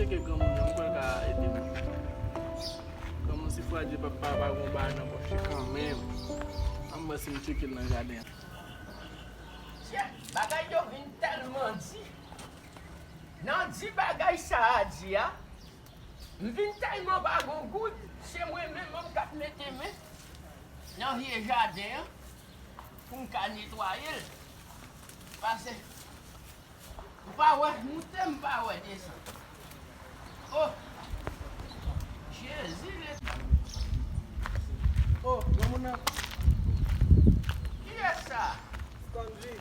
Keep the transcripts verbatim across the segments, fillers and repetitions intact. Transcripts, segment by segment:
Ke granmoun nan, m kwè l ka ede m. Granmoun si fwa Dye papa pa gon bagay nan pòch li kanmenm. Ann wè si m tcheke l nan jaden an. Chè, bagay yo vin tèlman di. Nan di bagay sa a di a, m vin tèlman pa gon goud, se mwen menm m k ap mete men nan vye jaden an pou m ka netwaye l. Pase, ou pa wè moute, m pa wè desann. Oh! Jezi, le... Oh, granmoun nan. Kiyès sa? Stanley.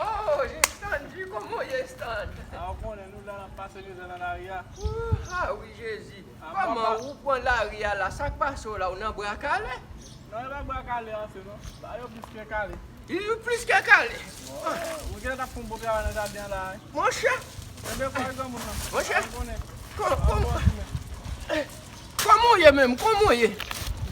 Oh, Stanley, kòman w ye, Stanley? A, ou konnen, nou la, n ap pase mizè nan lari a. Ooh, ah wi, Jezi. Kòman ou pran lari a la? Sa k pase w la? Ou nan bra kale? Non, e pa bra kale ase non. Ba yo plis ke kale. Li plis ke kale. Ou genlè t ap fè yon bon travay nan jaden an la, wi. Monchè. Enben, kwa granmoun nan. Monchè. Kò-, kò-, eh, kòman w ye menm? Kòman w ye?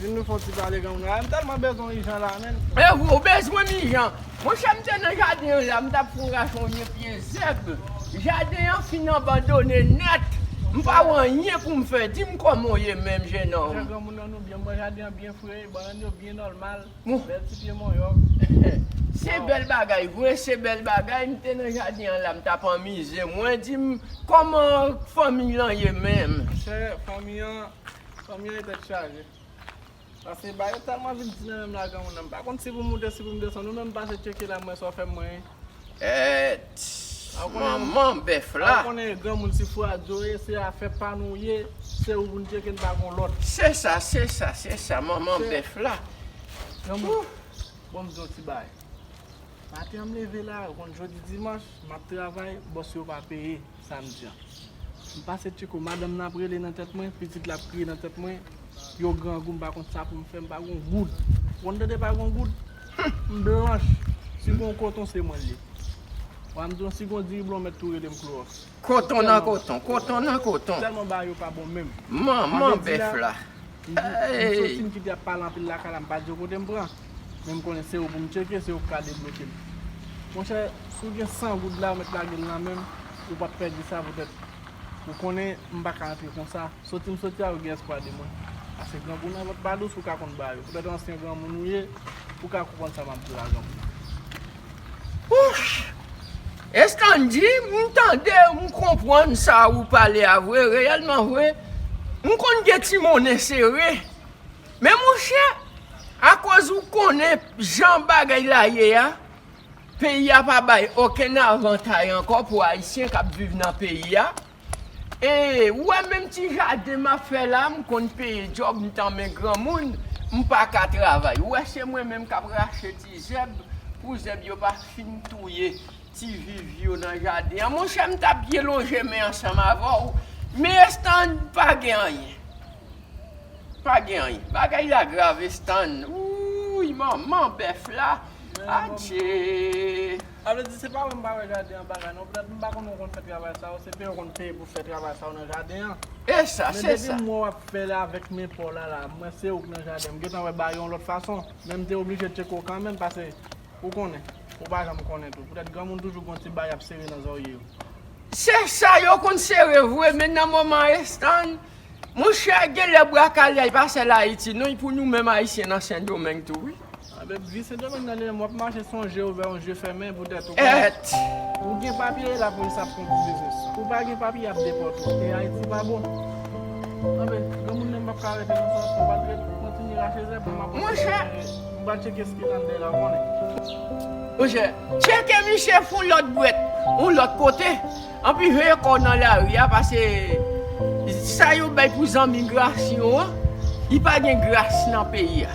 Vin nou fè yon ti pale granmoun nan. M tèlman bezwen w ijan la, menm. E ou bezwen m ijan? Monchè, m te nan jaden an la, m t ap fè yon rache yon vye pye zèb. Jaden an fin abandone nèt. M pa wè anyen pou m fè. Di m kòman w ye menm, jenòm. Jan granmoun nan nou byen, m wè jaden an byen fre, bannann yo byen nòmal. Bèl ti pye manyòk. Se bèl bagay vre, se bèl bagay. M te nan jaden an la, m t ap anmize mwen. Di m, kòman fanmi lan ye menm? Monchè, fanmi an, fanmi an e tèt chaje. Paske bagay yo tèlman vin di nan menm la, granmoun nan. M pa konn si pou m moute, si pou m desann. Ou menm pase tcheke la, m wè sa w fè m mwen. Èt, manman bèf la. Ou konnen granmoun si fwa di w ye, se afè pa nou ye, se ou pou n tcheke, n pa gon lòt. Se sa, se sa, se sa, manman bèf la. Granmoun, bon, m di w ti bagay. Maten an m leve la, ou konn jodi dimanch, m ap travay, bòs yo pa peye. Samdi an. M pase tcheke w, madanm nan ap rele nan tèt mwen, pitit la ap kriye nan tèt mwen. Yo grangou, m pa konn sa pou m fè, m pa gon goud. Ou konn tande pa gon goud? M blanch. Si gon koton, se mwen l ye. W a m di w, si gon diri blan, w mèt tou rele m Klowòks. Koton nan koton, koton nan koton. Tèlman bagay yo pa bon menm. Manman bèf la. M di, m soti, m kite y ap pale anpil lakay la, m pa di yo kote m pran. Men m konnen se ou pou m tcheke, se ou k ka debloke m. Monchè, si w gen san goud la, ou mèt lage l nan men m, ou p ap pèdi sa poutèt ou konnen m pa ka antre konsa. Soti m soti a, ou gen espwa de mwen. Paske grangou nan vant pa dous, ou ka konn bagay yo. Poutèt ansyen granmoun ou ye, ou ka konprann sa m ap di w la, granmoun. Wouch! Estanji, m tande, m konprann sa ou pale a vre, reyèlman vre. M konn gen ti monnen sere. Men monchè, akoz ou konnen jan bagay la ye a, peyi a pa bay okenn avantay ankò pou Ayisyen k ap viv nan peyi a. E, ou wè menm ti jaden m ap fè la, m konn peye djòb, m tanmen granmoun, m pa ka travay. Ou wè se mwen menm k ap rache ti zèb, pou zèb yo pa fin touye ti viv yo nan jaden an. Monchè, m t ap byen lonje men ansanm avè w, men estan pa gen anyen. Pa gen anyen. Bagay la grav, estan. Wouy, manman bèf la. Adje. Sa vle di, se pa mwen m pa wè jaden an bagay non. Poutèt m pa konnen w konn fè travay sa yo, se peye w konn peye pou fè travay sa yo nan jaden an. E sa, se sa. Men depi m wè w ap fè l avèk men pa w la, la, m wè se ou k nan jaden. M gentan wè bagay yo yon lòt fason. Men m te oblije tcheke w kanmenm, paske ou konnen. Ou pa janm konnen tou. Poutèt granmoun toujou gon ti bagay y ap sere nan zòrye yo. Se sa, yo konn sere vre, men nan moman estan, monchè, genlè bra kale a, li pa sèl Ayiti, non, pou nou menm Ayisyen nan Sendomeng tou, wi. Anben, vi Sendomeng nan li menm, w ap mache se yon je ouvè, yon je fèmen, poutèt ou konnen. Èt! Ou gen papye, lapolis ap pran w pou biznis. Ou pa gen papye, y ap depòte w. E Ayiti pa bon. Anben, granmoun nan m p ap ka rete nan sa ankò, m pral ret kontinye rache zèb, m ap kontinye, m pral tcheke s ki anndan la, ou konnen. Monchè, tcheke misye fon lòt bwèt, yon lòt kote. Anpi veye kò w nan lari a, paske sa yo bay pou zanmi gras yo an, li pa gen gras nan peyi a.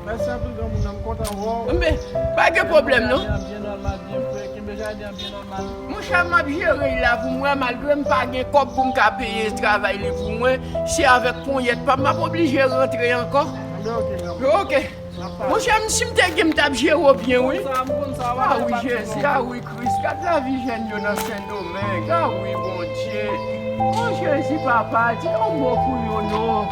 Mèsi anpil, granmoun nan, m kontan wè w. Men, pa gen pwoblèm, non. Byen nòmal, byen fre, kenbe jaden an byen nòmal. Monchè, m ap jere l la pou mwen, malgre m pa gen kòb pou m ka peye travay li pou mwen, se avèk ponyèt pa m, m ap oblije rantre ankò. Anben, oke, granmoun. Oke. Monchè, m, si m te gen, m t ap jere w byen, wi. Konsa, m konn sa, w ap fè pa ti granmoun. A wi, Jezi, a wi, Kris, gad lavi jèn yo nan Sendomeng, a wi, Bondye. O Jezi, papa, di yon mo pou yo non.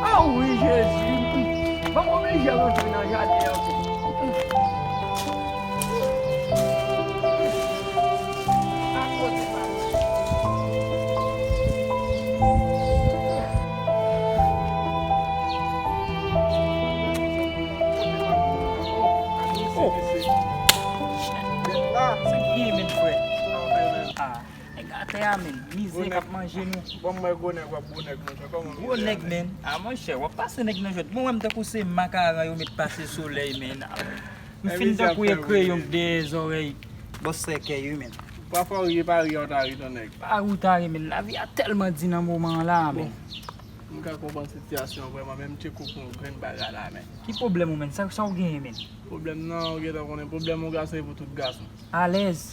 A wi, Jezi, m, m ap oblije rantre nan jaden an ankò. A kote pa m. Men, mizè k ap manje nou. Bon, mwen gwo nèg, w ap gwo nèg, monchè. Kòman mizè a, men? Gwo nèg, men. A, monchè, w ap pase nèg nan jwèt. Bon, wè m tankou se mak aran yo met pase solèy, men. M fin tankou e kreyon k dèyè zòrèy bòs sèkèy, wi, men. Pafwa, w ri, pa ri, w ta ri, ton nèg. Pa ri, w ta ri, men. Lavi a tèlman di nan moman an la, men. M ka konprann sitiyasyon an vrèman, men m tcheke w pou yon grenn bagay la, men. Ki pwoblèm ou, men? Sa, sa w genyen, men? Pwoblèm nan, ou gentan konnen, pwoblèm yon gason e pou tout gason. Alèz.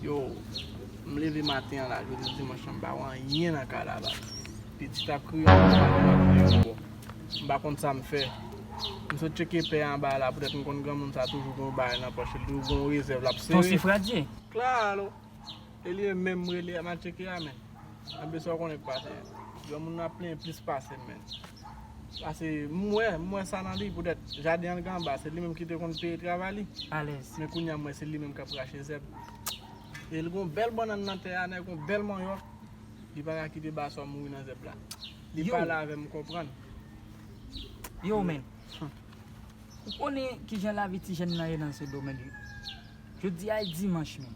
Yo, m leve maten an la, jodi dimanch lan, m pa wè anyen nan kay la, baz. Pitit ap kriye, m pa wè anyen ankò. M pa konn sa m fè. M sot tcheke pè anba la, poutèt m konn granmoun sa toujou gen yon bagay nan pòch li, toujou gen yon rezèv l ap sere. Ton Sifradye? Klalo. E li menm m rele a, m al tcheke a, men. Anben sa w konnen k pase. Granmoun nan ap plenyen plis pase m, men. Pase m wè, m wè sa nan li, poutèt jaden an l gen anba, se li menm ki te konn peye travay li. Alèz. Men kounye a m wè se li menm k ap rache zèb. E l gen yon bèl bannann nan tè a, nèg, yon bèl manyòk. Li pa ka kite basò mouri nan zèb la. Li pale avè m, m konprann. Yo, men. Ou konnen kijan lavi ti jèn nan ye nan Sendomeng, wi. Jodi a e dimanch, men.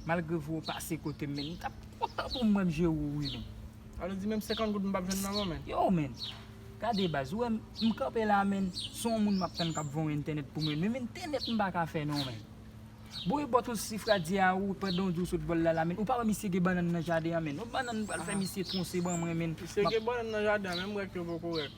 Malgre vre w pase kote m, men, m t ap kontan pou m wè m jere w, wi, men. Sa vle di menm senkant goud m p ap jwenn nan men w, men. Yo, men. Gade, baz, ou wè m, m kanpe la, men. Se yon moun m ap tann k ap voye entènèt pou mwen. Men, men entènèt m pa ka fè, non, men. Bon, e bò Ton Sifradye a, ou pandan w di w sot bò l la, la, men. Ou pa wè misye gen bannann nan jaden an, men. Yon bannann pral fè misye twonse ban mwen, men. Misye gen bannann nan jaden an, men m wè ke yo poko rèk.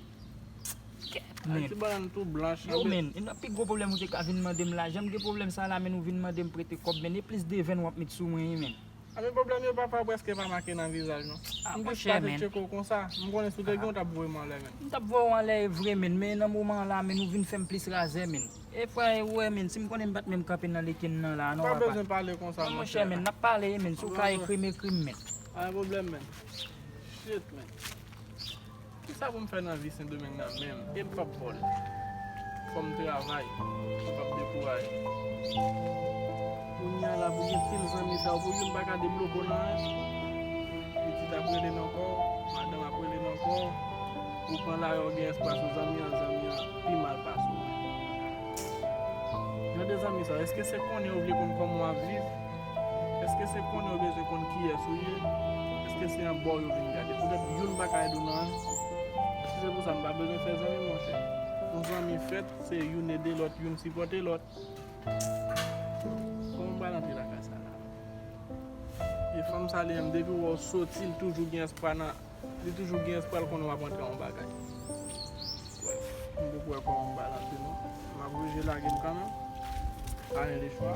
Kèt, men. Ti bannann tou blanch. Yo, men, e nan pi gwo pwoblèm ou te ka vin mande m lajan. M gen pwoblèm sa la, men, ou vin mande m prete kòb, men, e plis devenn w ap met sou mwen, wi, men. A, men pwoblèm yo, papa, prèske pa make nan vizaj, non. A, monchè, men. M jis pase tcheke w konsa. M konnen si w te gen, w t ap voye m anlè, men. M t ap voye w anlè, e vre, men, men nan moman an la, men, ou vin fè m plis razè, men. E frè, ou wè, men, si m konnen m pa t menm kanpe nan leken nan la, non, papa. Pa bezwen pale konsa, monchè, men, n ap pale, men, si w ka ekri m, ekri m, men. Pa gen pwoblèm, men. Shit, men. Kisa pou m fè nan vi Sendomeng nan menm? E m p ap vòlè. Fò m travay. M p ap dekouraje. Kounye a la, pou gen pil zanmi sa yo, pou youn pa ka debloko nan anyen. Pitit ap rele nan kò w, madanm ap rele nan kò w. Ou pran lari, ou gen espwa sou zanmi an, zanmi an pi mal pase w. Jan de zanmi sa yo, èske se konnen yo vle konn kòman w ap viv? Èske se konnen yo bezwen konn kiyès ou ye? Èske se anba w yo vin gade? Poutèt youn pa ka ede w nan anyen. Si se pou sa, m pa bezwen fè zanmi, monchè. Yon zanmi fèt, se youn ede lòt, youn sipòte lòt. Kòman m pral antre lakay sa la? E fanm sa li menm, depi w wè w soti, li toujou gen espwa nan, li toujou gen espwa, l konnen w ap antre nan yon bagay. Brèf, m poko wè kòman m pral antre non. M ap oblije lage m kanmenm. Pa gen lechwa.